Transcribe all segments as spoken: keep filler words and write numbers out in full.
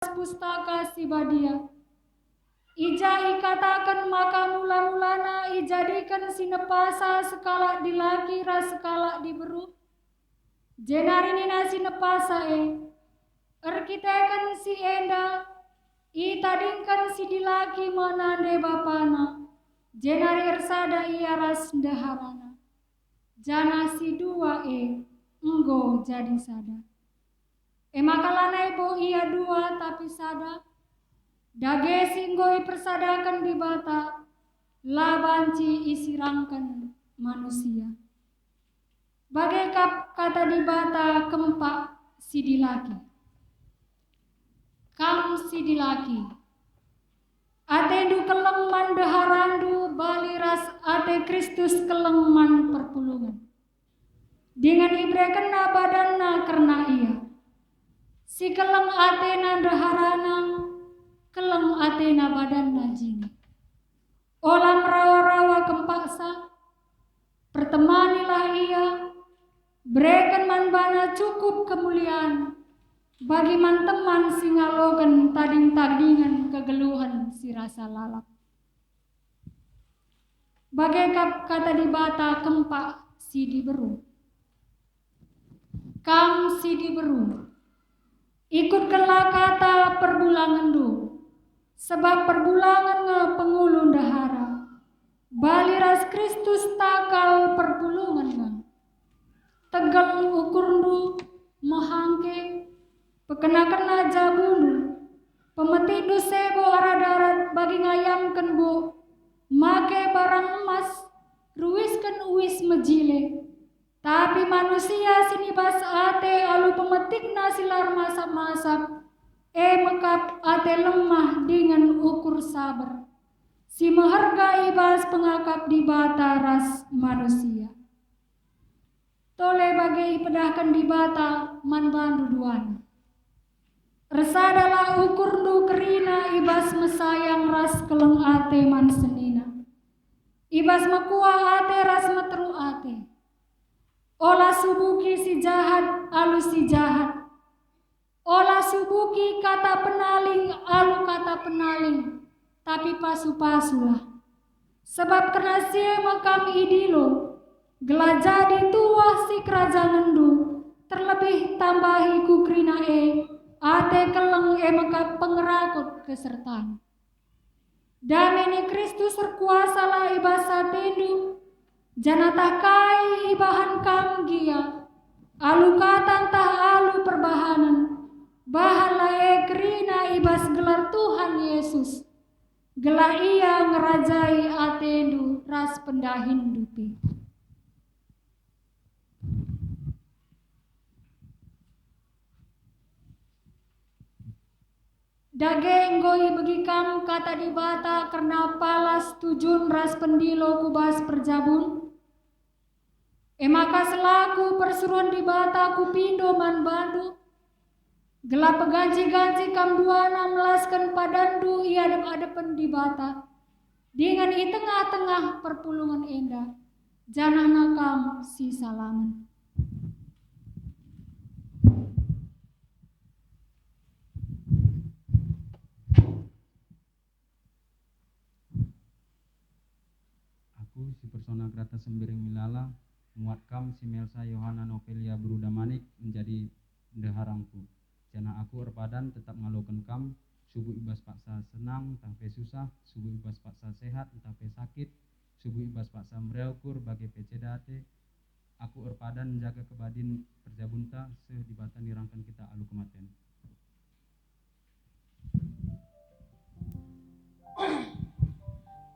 Pustaka Si Badia. I ja ikataken maka mula-mulana ijadiken si nepasa sekalak dilaki ras sekalak diberu. Jenari nina si nepasa e, "Erkiteken si enda, itadingken si dilaki me nande bapana, jenari ersada ia ras ndeharana, janah si dua e enggo jadi sada." E maka lanai bo ia dua, tapi sada. Dage si enggo ipersadaken Dibata la banci isirangken manusia. Bage kap kata Dibata kempak si dilaki. Kam si dilaki, atendu keleng man ndeharandu bali ras ate Kristus keleng man perpulungen, dingen iberekenNa badanNa kerna ia. Si keleng atena ndeharana, keleng atena badanna jine. Ola merawa-rawa kempaksa, pertemanilah ia, bereken man bana cukup kemulian, bagi man teman si ngaloken tading-tadingen kegeluhen si rasa lalap. Bage kap kata Dibata kempak si diberu. Kam si diberu, ikutkenlah kata perbulangenndu, sebab perbulangen nge pengulu ndehara. Bali ras Kristus takal perpulungen nge. Tegel ukurndu, mehangke, pekena-kena jabundu, pemetikndu sebo arah darat bagi ngayamken buk, make barang emas, ruisken uis mejile. Tapi manusia si nibas ate alu pemetikna si la ermasap-masap, e mekap ate lemah dingen ukur saber, si meherga i bas pengakap Dibata ras manusia. Tole bage ipedahken Dibata man bandu duana. Ersadalah ukurndu kerina i bas mesayang ras keleng ate man senina, i bas mekuah ate ras meteruk ate. Ola subuki si jahat alu si jahat. Ola subuki kata penaling alu kata penaling, tapi pasu-pasulah. Sebab kerna si e me kam idilo, gelah jadi tuah sikerajangenndu, terlebih tambahi ku kerina e, ate keleng e mekap pengerakut kesertan. Dame ni Kristus erkuasalah i bas atendu, janah tah kai ibahan kam gia, alu kata ntah alu perbahanen, bahanlah e kerina i bas gelar Tuhan Yesus, gelah Ia ngerajai atendu ras pendahinndu pe. Dage enggo ibegi kam kata Dibata kerna palas tujun ras pendilo ku bas perjabun? E maka selaku persuruhen Dibata kupindo man bandu, gelah peganci-ganci kam duana melasken padanndu i adep-adepen Dibata, dingen i tengah-tengah perpulungen enda, janahna kam sisalamen. Aku si persona Grata Sembiring Milala, muat kam si Melsa Yohana Novelia Beru Damanik menjadi ndeharangku. Janah aku erpadan tetap ngaloken kam, subuk i bas paksa senang ntah pe susah, subuk i bas paksa sehat ntah pe sakit, subuk i bas paksa meriah ukur bage pe ceda ate, aku erpadan njaga kebadin perjabunta seh Dibata nirangken kita alu kematen.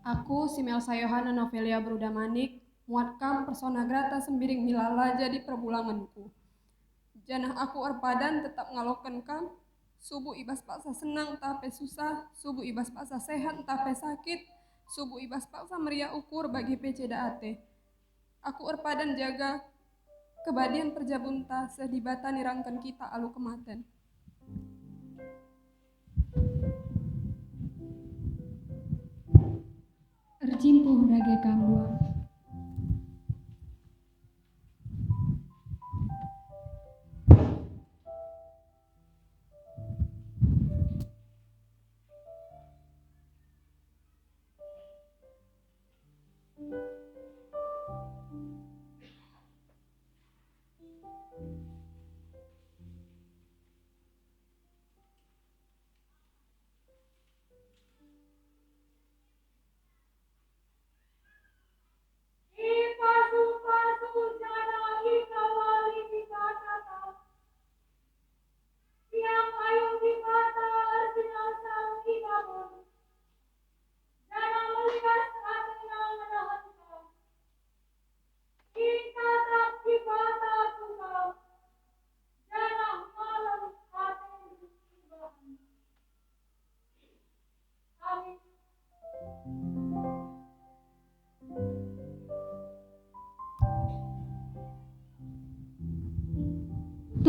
Aku si Melsa Yohana Novelia Beru Damanik, muat kam persona Grata Sembiring Milala jadi perbulangenku. Janah aku erpadan tetap ngaloken kam, subuk i bas paksa senang ntah pe susah, subuk i bas paksa sehat ntah pe sakit, subuk i bas paksa meriah ukur bage pe ceda ate. Aku erpadan jaga kebadin perjabunta seh Dibata nirangken kita alu kematen. Erjimpuh dage kam dua.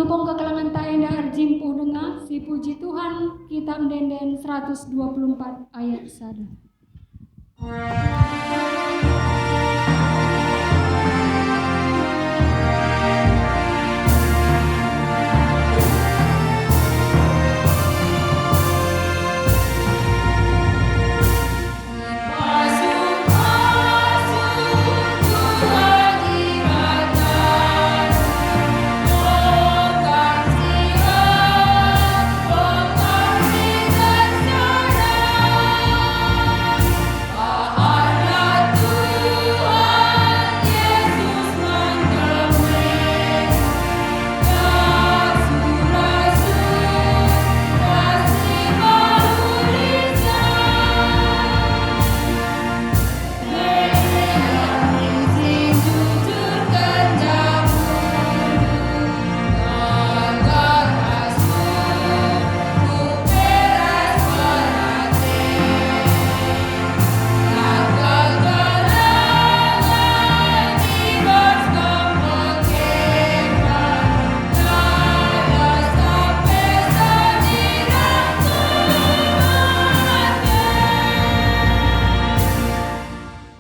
Pung kekelengenta enda erjimpuh denga, sipuji Tuhan, Kitab Ende-enden seratus dua puluh empat ayat sada.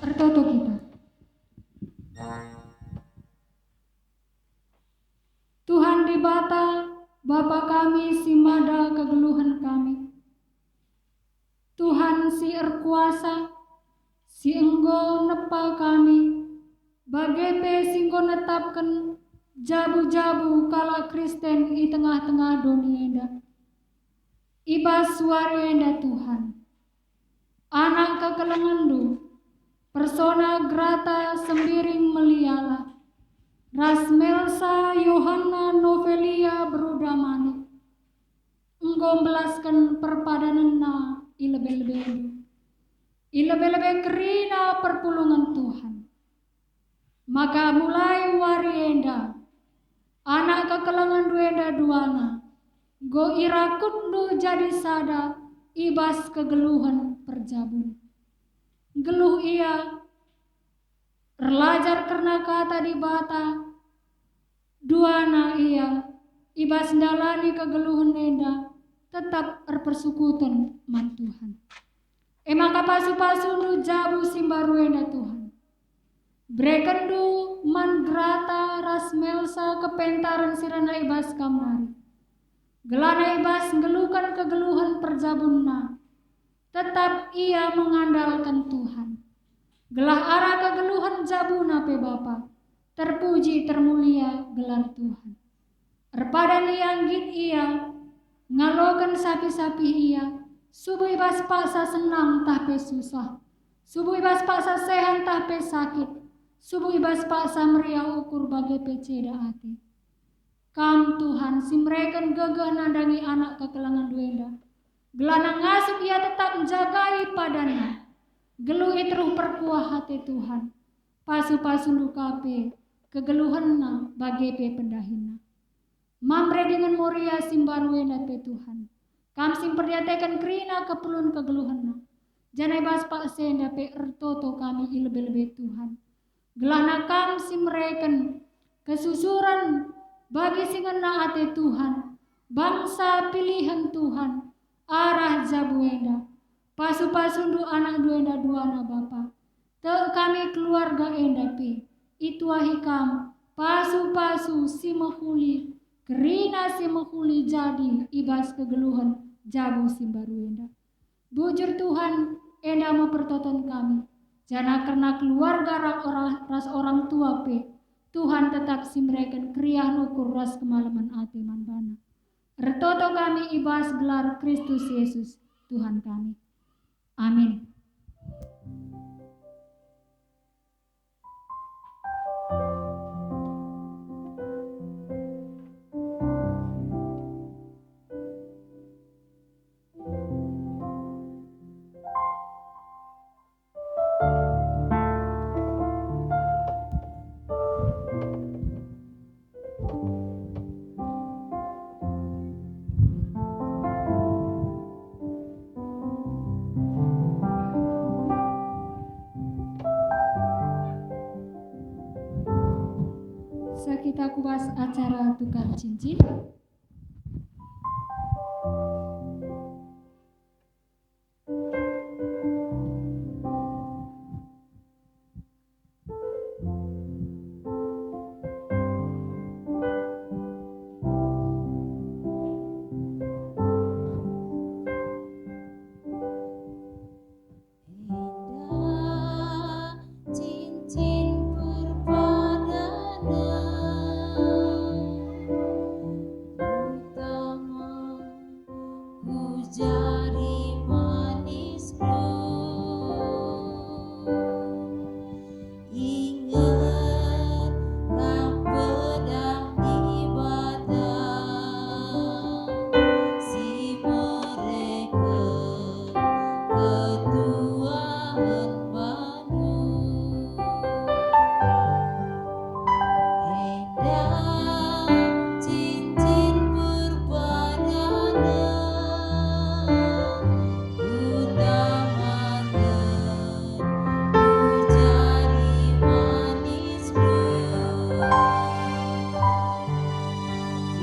Ertoto kita. Tuhan Dibata, Bapa kami si mada kegeluhen kami. Tuhan si erkuasa, si enggo nepa kami, bage pe si enggo netapken jabu-jabu kalak Kristen i tengah-tengah doni enda. I bas wari enda, Tuhan, anak kekelengenNdu, Persona Grata Sembiring Meliala, ras Melsa Yohanna Novelia Beru Damani, enggo mbelasken perpadanenna i lebe-lebeNdu, i lebe-lebe kerina perpulungen Tuhan. Maka mulai wari enda, anak kekelengenNdu enda duana, enggo irakutNdu jadi sada i bas kegeluhen perjabun. Nggeluh ia, erlajar kerna Kata Dibata, duana ia, i bas ndalani kegeluhen enda, tetap erpersukuten man Tuhan. E maka pasu-pasuNdu jabu si mbaru enda, Tuhan. BerekenNdu man Grata ras Melsa kepentaren si rena i bas Kam nari. Gelahna i bas nggeluhken kegeluhen perjabunna, tetap ia mengandalken Tuhan. Gelah arah kegeluhen jabuna pe, Bapa, terpuji termulia gelar Tuhan. Erpadan ia, nggit ia, ngaloken sapih-sapih ia, subuk i bas paksa senang ntah pe susah, subuk i bas paksa sehat ntah pe sakit, subuk i bas paksa meriah ukur bage pe ceda ate. Kam, Tuhan, si mereken gegeh nandangi anak kekelengenNdu enda, gelahna ngasup ia tetap njagai padanna. Nggeluhi teruh perkuah ate Tuhan, pasu-pasuNdu ka pe kegeluhenna bage pe pendahinna. Mamre dingen Moria si mbaru enda pe, Tuhan, Kam si mperdiateken kerina keperlun kegeluhenna, janah i bas paksa enda pe ertoto kami i lebe-lebe, Tuhan. Gelahna Kam si mereken kesusuren bagi si ngena ate, Tuhan, bangsa pilihen, Tuhan, arah jabu enda. Pasu-pasuNdu anakNdu enda duana, Bapa. Tek kami keluarga enda pe, ituahi Kam pasu-pasu si mehuli kerina si mehuli jadi i bas kegeluhen jabu si mbaru enda. Bujur, Tuhan, enda me pertoton kami, janah kerna keluarga ra-, ora-, ras orang tua pe, Tuhan tetap si mereken keriahen ukur ras kemalemen ate man bana. Ertoto kami i bas gelar Kristus Yesus, Tuhan kami. Amin. Ku bas acara tukar cincin. Enda cincin perpadanen, ku tama ku jari manisku. Ingetlah pedang Dibata si mereken ketuahen bandu. Enda cincin perpadanen, ku tamaken ku jari manismu.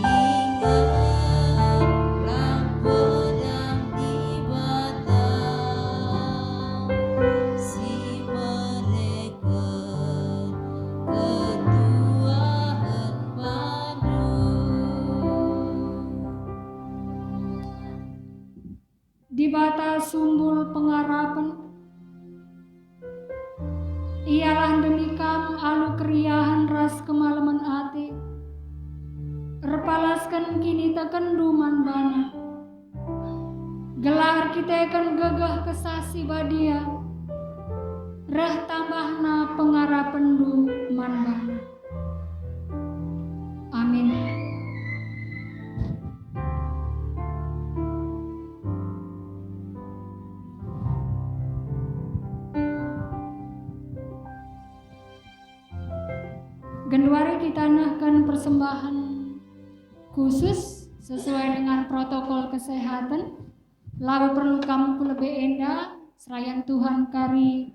Ingetlah pedang Dibata si mereken ketuahen bandu. Dibata sumbul pengarapen, Ialah ndemi kam alu keriahen ras kemalemen ate, erpalasken kinitekenndu man baNa, gelah erkiteken gegeh Kesah Si Badia reh tambahna pengarapenndu man baNa. Amin. Genduari kita nehken persembahen khusus sesuai dengan protokol kesehatan. Labo perlu kam ku lebe enda, serayan Tuhan kari